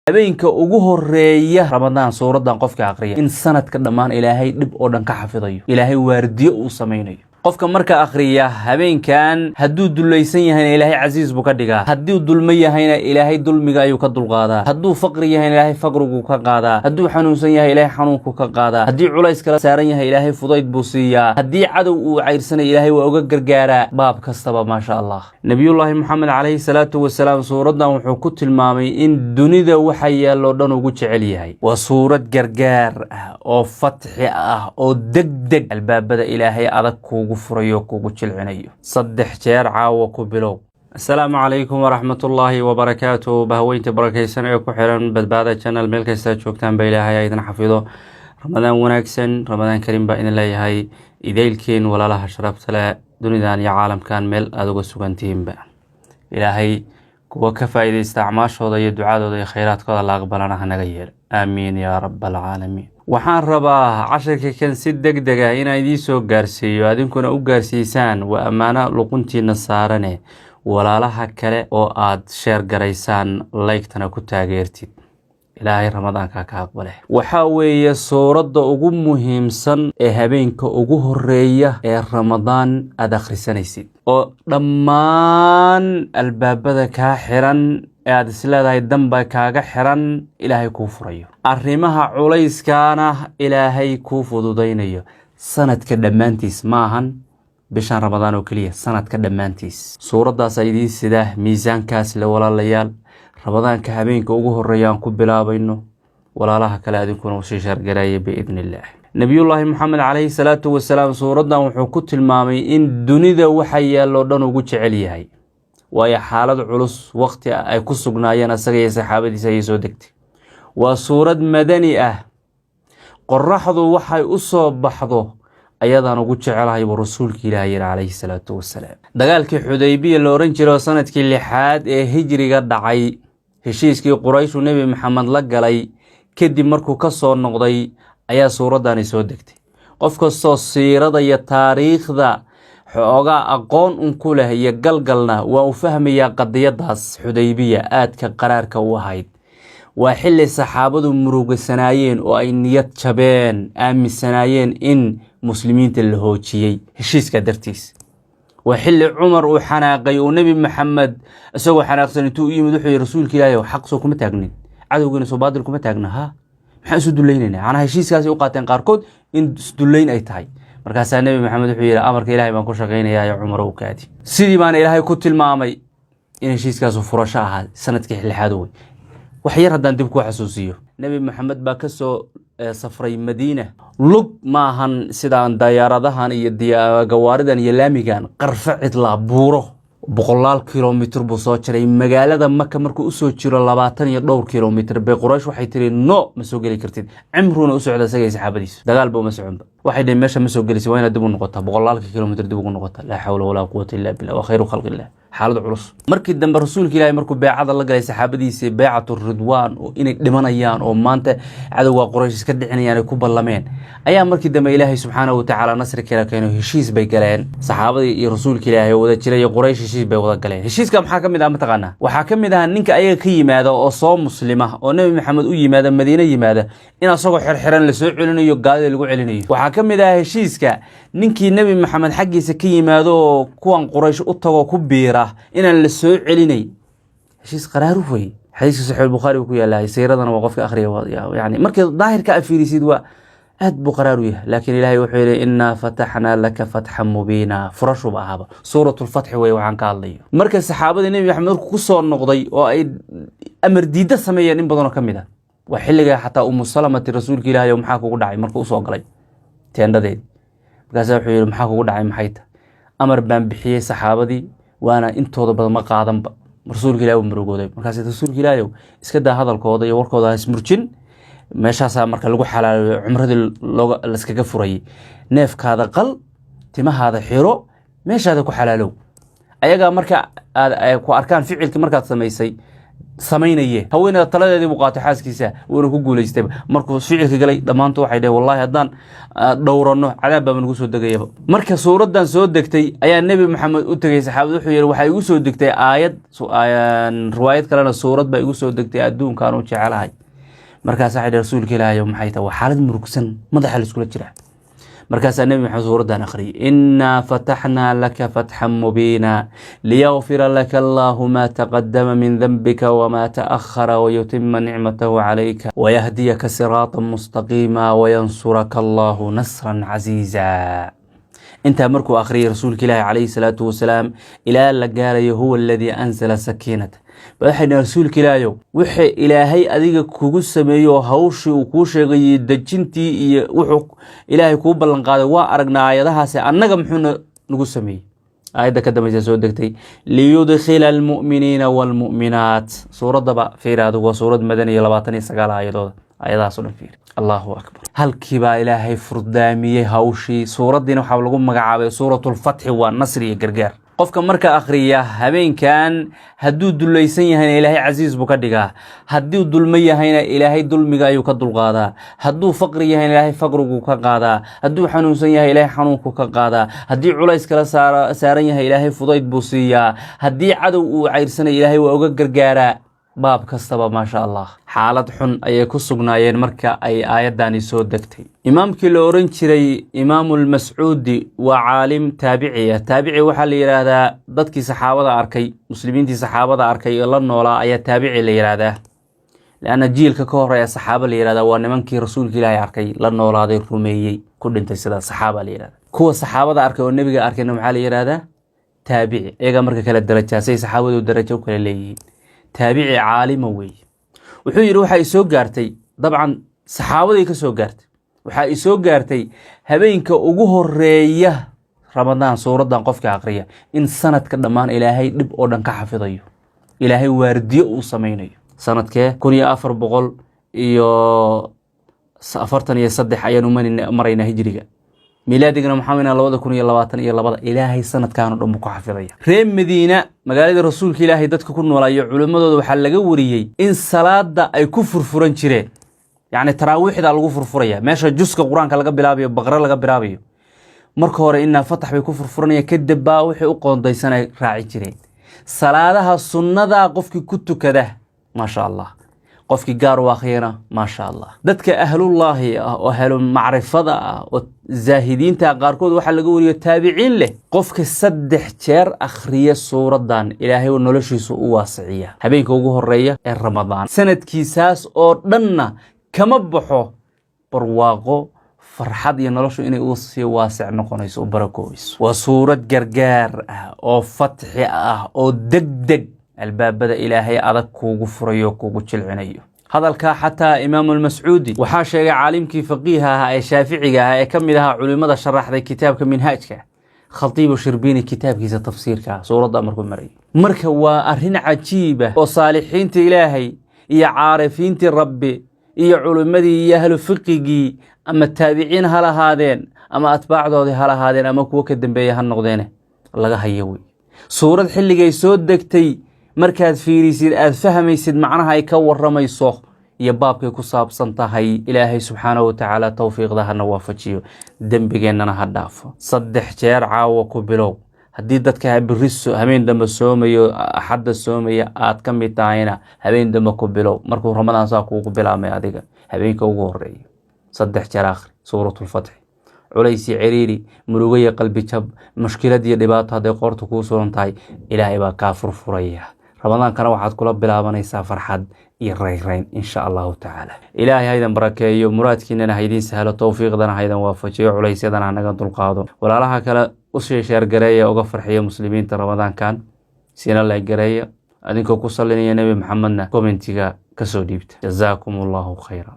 Habeenka ugu horeeya Ramadaan suuradan qofka aqriya, in sanadka dhammaan Ilaahay dhib oo dhan ka xafidayo, Ilaahay waardiyo uu samaynayo. Qofka marka akhriya habeenkan, hadduu dulaysan yahayna Ilaahay casiis buu ka dhigaa, hadduu dulmo yahayna Ilaahay dulmiga ayuu ka dulqaadaa, hadduu faqri yahayna Ilaahay faqriguu ka qaadaa, hadduu xanuunsan yahay Ilaahay xanuunku ka qaadaa, haddii culays kala saaran yahay Ilaahay fudayd buu siiyaa, haddii cadow uu cayrsanay Ilaahay waa uga gargaaraa. Baab kastaba, maasha Allah. Nabiyullaahi Moxamed calayhi salaatu wasalaam suuraddan wuxuu ku tilmaamay in dunida waxa yaalloo dhan ugu jecel yahay. Waa suurad gargaar ah oo fatxi ah oo deg deg albaabada Ilaahay adag kuugu furayo, kugu jilcinayo. Saddex jeer caawa ku bilow. Asalaamu calaykum waraxmatullaahi wabarakaatu. Bahweynta barakaysan ee ku xiran Badbaada Channel, meel kastaa joogtaan ba, Ilaahay idin xafido. Ramadaan wanaagsan, Ramadaan karim baa idin leeyahay idaylkeen, walaalaha sharafta leh, dunidan iyo caalamkan meel aada uga sugantihiinba. Ilaahay kuwa ka faa'iidaysta acmaashooda iyo ducadooda iyo khayraadkooda la aqbalana hanaga yeelo. Aamiin yaa rab alcaalamiin. Waxaan rabaa cashirka kan si deg deg ah inaan idiin soo gaarsiiyo, adinkuna u gaarsiisaan. Waa ammaano luquntiina saarane, walaalaha kale oo aad share garaysaan, like-tana ku taageertid. Ilaahay Ramadaanka ka aqbale. Waxaa weeye suuradda ugu muhiimsan ee habeenka ugu horeeya ee Ramadaan aada akhrisanaysid, oo dhammaan albaabada kaa xiran ee aada isleedahay danba kaaga xiran Ilaahay kuu furayo, arrimaha culayskaana Ilaahay kuu fududaynayo sanadka dhammaantiis. Ma ahan bishan Ramadaan oo keliya, sanadka dhammaantiis suuraddaasa idiin sidaa miisaankaas le. Walaalayaal, Ramadaanka habeenka ugu horeeya aan ku bilaabayno. Walaalaha kale adinkuna usii share gareeya biidni illaah. Nabiyullaahi Moxamed calayhi salaatu wasalaam suuraddan wuxuu ku tilmaamay in dunida waxa yaalloo dhan ugu jecel yahay, waayo xaalad culus waqti ay ku sugnaayeen asaga iyo saxaabadiisa ayay soo degtay. Waa suurad madani ah. Qoraxdu waxay u soo baxdo ayadaan ugu jecelahay buu rasuulka Ilaah yiri calayhi salaatu wasalaam. Dagaalkii Xudaybiya la ohan jiray oo sanadkii lixaad ee hijriga dhacay, heshiiskii Qurayshu Nebi Maxamed la galay kadib markuu ka soo noqday ayaa suuraddani soo degtay. Qof kastoo siirada iyo taariikhda xoogaa aqoon un ku leh iyo galgalna waa uu fahmayaa qadiyadaas Xudaybiya aadka qaraarka u ahayd. Waa xilli saxaabadu murugasanaayeen oo ay niyad jabeen, aaminsanaayeen in muslimiinta la hoojiyey heshiiska dartiis. Waa xilli Cumar uu xanaaqay oo Nebi Maxamed isagoo xanaaqsan intuu u yimid wuxuu yihi: "Rasuulka Ilaahi, xaq soo kuma taagnin? Cadowgiina soo baadil kuma taagna? Ha, maxaan isu dulaynaynaa?" Macnaha heshiiskaasay u qaateen qaarkood in isdullayn ay tahay. Markaasaa Nebi Maxamed wuxuu yihi: "Amarka Ilahay baan ku shaqaynayaa ee Cumar u kaadi." Sidii baana Ilaahay ku tilmaamay in heshiiskaasu furasho ahaa. Sanadkii lixaad wey. Wax yar haddaan dib ku xasuusiyo, Nebi Maxamed baa kasoo safray Madiina. Lug maahan sidaan dayaaradahan iyo gawaaridan iyo laamigan, qarfo cidlaa, buuro, boqolaal kilomitr buu soo jiray. Magaalada Maka markuu usoo jiro 20 iyo dhowr kilomitr bay Quraysh waxay tiri: "No, ma soo geli kartid." Cimruuna u socda isaga iyo saxaabadiisu, dagaal ba uma soconba. Waxay dhaheen: "Meesha ma soo gelisi, waa inaad dib u noqotaa, boqolaalka kilomitr dib ugu noqota." Laa xawla walaa quwata illa billah, waa khayru khalqillah. Xaalad culus. Markii dambe rasuulka Ilaahay markuu beecada la galay saxaabadiisa, beecatu ridwaan, oo inay dhimanayaan oo maanta cadowga Quraysh iska dhicinayaan ay ku ballameen, ayaa markii dambe Ilaahay subxaanahu watacaala nasri kala keeno. Heshiis bay galeen saxaabadii iyo rasuulka Ilaahay oo wada jiray iyo Quraysh. Heshiis bay wada galeen. Heshiiska maxaa ka mid ah, mataqaanaa? Waxaa ka mid ahaa ninka ayaga ka yimaada oo soo muslima oo Nebi Maxamed u yimaada, Madiine yimaada, in asagoo xirxiran lasoo celinayo, gaalida lagu celinayo. Waxaa ka mid ah heshiiska ninkii Nebi Maxamed xaggiisa ka yimaado oo kuwan Quraysh u tago ku biira inaan la soo celinayn. Heshiis qaraaru wey. Xadiiska Saxiix Bukhaari ku yaalahay, siiradana waa qofka akhriya. Yani markii daahirka a fiirisid, waa aad buu qaraar u yahay. Laakiin Ilaahay wuxuu yihi: "Innaa fataxnaa laka fatxan mubiina." Furashuba ahaaba Suuratulfatxi wey waxaan ka hadlayo. Marka saxaabadii Nebi Maxamed markuu ku soo noqday oo ay amar diidda sameeyeen in badanoo ka mid ah, waa xilligaa xataa Umu Salamati: "Rasuulka Ilaahay, maxaa kugu dhacay?" Markuu usoo galay teendhadeedi, markaasa wuxuu yihi: "Maxaa kugu dhacay? Maxay tahay?" "Amar baan bixiyey, saxaabadii waana intooda badan ma qaadanba." Rasuulka Ilahi uu murugooday. Markaas: "Rasuulka Ilaahiyow, iska daa hadalkooda iyo warkooda, ha ismurjin." Meeshaasaa marka lagu xalaaloobay cumradii looga laskaga furayay. "Neefkaada qal, timahaada xiro, meeshaada ku xalaalow." Ayagaa marka aad ku arkaan ficilkii markaad samaysay. samaynayeen. Haweeneyda taladeedii buu qaatay, xaaskiisa, wuuna ku guulaystayba. Markuu ficilka galay, dhammaantu waxay dhaheen: "Wallahi haddaan dhowranno, cadaab baaba nagu soo degayaba." Marka suuraddan soo degtay ayaa Nebi Maxamed u tegay saxaabad. Wuxuu yidhi: "Waxaa igu soo degtay aayad, riwaayad kalena suurad baa igu soo degtay adduunkaan u jecelahay." Markaas waxay dhaheen: "Rasuulka Ilaahay, maxay tahay?" Waa xaalad murugsan, madaxa la iskula jiraa. Markaasaa Nebi Maxamed suuraddan akhriyay: "إنا فتحنا لك فتحا مبينا ليغفر لك الله ما تقدم من ذنبك وما تأخر ويتم نعمته عليك ويهديك صراطا مستقيما وينصرك الله نصرا عزيزا." Intaa markuu akhriyay rasuulka Ilaahi calayhi salaatu wasalaam, ilaa la gaarayo "هو الذي أنزل السكينة", ba waxay dhahen: "Rasuulka Ilaahayow, wixii Ilaahay adiga kugu sameeyo oo hawshii uu kuu sheegay, dejintii iyo wuxuu Ilaahay kuu ballan qaaday, waa aragnaa aayadahaasi. Annaga muxuuna nagu sameeyey?" Aayadda ka dambaysa soo degtay: "ليدخل المؤمنين والمؤمنات". Suuraddaba fiiri adigu, waa suurad madaniya, 29 aayadooda. Aayadahaas o dhan fiiri. Allahu akbar! Halkiibaa Ilaahay furdaamiyey hawshii. Suuraddiina waxaa lagu magacaabay Suuratulfatxi, waa nasri iyo gargaar. Qofka marka akhriya habeenkan, hadduu dulaysan yahayna Ilaahay casiis buu ka dhigaa, hadduu dulmo yahayna Ilaahay dulmiga ayuu ka dulqaadaa, hadduu faqri yahayna Ilaahay faqriguu ka qaadaa, hadduu xanuunsan yahay Ilaahay xanuunku ka qaadaa, haddii culays kala saaran yahay Ilaahay fudayd buu siiyaa, haddii cadow uu cayrsanay Ilaahay waa uga gargaaraa. Baab kastaba, maasha Allah. Xaalad xun ayay ku sugnaayeen marka ay aayaddani soo degtay. Imaamkii la oran jiray Imaamulmascuudi waa caalim taabici ah. Taabici waxaa la yidhaahdaa dadkii saxaabada arkay, muslimiintii saxaabada arkay ee la noolaa ayaa taabici la yidhaahdaa, leanna jiilka ka horeeya saxaaba la yihahdaa. Waa nimankii rasuulka Ilaahay arkay, la noolaaday, rumeeyey, ku dhintay, sidaa saxaaba la yihahda. Kuwa saxaabada arkay oo nebiga arkayna maxaa la yihahdaa? Taabici. Iyagaa marka kale darajaasay saxaabadu darajo u kale leeyihiin. Taabici caalima weeye. Wuxuu yidhi: "Waxaa isoo gaartay," dabcan saxaabadii ka soo gaartay, "waxaa isoo gaartay habeenka ugu horeeya Ramadaan suuraddan qofka aqriya in sanadka dhammaan Ilaahay dhib oo dhan ka xafidayo, Ilaahay waardiyo uu samaynayo." Sanadkee? 1443 ayaanu maraynaa hijriga, miilaadigana maxaa? 2022. Ilaahay sanadkaano dhan buu ku xafidaya. Reer Madiina, magaaladii rasuulka Ilaahay, dadka ku noolaayo culimmadooda waxaa laga wariyey in salaada ay ku furfuran jireen, yacni taraawiixda lagu furfuraya, meesha juska Qur-aanka laga bilaabayo, Baqre laga bilaabayo. Marka hore "Inaa fatax" bay ku furfuranaya, kadib baa wixii u qoondaysan ay raaci jireen. Salaadaha sunnada qofkii ku tukada, maasha Allah. Qofkii gaar u akhriyana, maasha Allah. Dadka ahlullaahi ah oo ahlu macrifada ah oo zaahidiinta qaarkood waxaa laga wariyo, taabiciin leh, qofka 3 jeer akhriya suuraddan Ilaahay noloshiisu u waasiciya habeenka ugu horeeya ee Ramadaan, sanadkiisaas oo dhanna kama baxo barwaaqo, farxad iyo noloshu inay u sii waasic noqonayso, u barakoobayso. Waa suurad gargaar ah oo fatxi ah oo deg deg albaabada Ilaahay adag kuugu furayo, kuugu jilcinayo. Hadalkaa xataa Imaamulmascuudi waxaa sheegay caalimkii faqiiha ahaa ee shaaficiga ahaa ee ka mid ahaa culimada sharaxday kitaabka Minhaajka, Khatiibu Shirbiini, kitaabkiisa tafsiirka suuradda markuu marayay. Marka waa arrin cajiiba oo saalixiinta Ilaahay iyo caarifiintii Rabbi iyo culimmadii iyo ahlu fiqigii, ama taabiciin ha lahaadeen ama atbaacdoodii ha lahaadeen ama kuwo ka dambeeya ha noqdeene, laga hayo wey. Suurad xilligay soo degtay markaad fiirisid aad fahmaysid macnaha ay ka waramayso iyo baabkay ku saabsan tahay. Ilaahay subxaanahu watacaala towfiiqda hana waafajiyo, dembigeennana ha dhaafo. 3 jeer caawa ku bilow. Haddii dadka beri habeen dambe soomayo, Axadda soomaya aad ka mid tahayna, habeen dambe ku bilow. Markuu Ramadaan saa kuugu bilaabmay, adiga habeenka ugu horeeya 3 jeer akhri Suuratulfatxi. Culays iyo ciriiri, murugo iyo qalbi jab, mushkilad iyo dhibaato hadday qoorta kuu suran tahay, Ilaahay baa kaa furfuraya. Ramadaankana waxaad kula bilaabanaysaa farxad iyo rayrayn, insha Allahu tacaala. Ilaahay haydan barakeeyo, muraadkiinana haydiin sahlo, towfiiqdana haydan waafajiyo, culaysyadana hanaga dulqaado. Walaalaha kale usii share gareeya, uga farxiyo muslimiinta Ramadaankan, siina like gareeya, adinkoo ku salinaya Nebi Maxamedna commentiga kasoo dhiibta. Jazaakum Allahu khayra.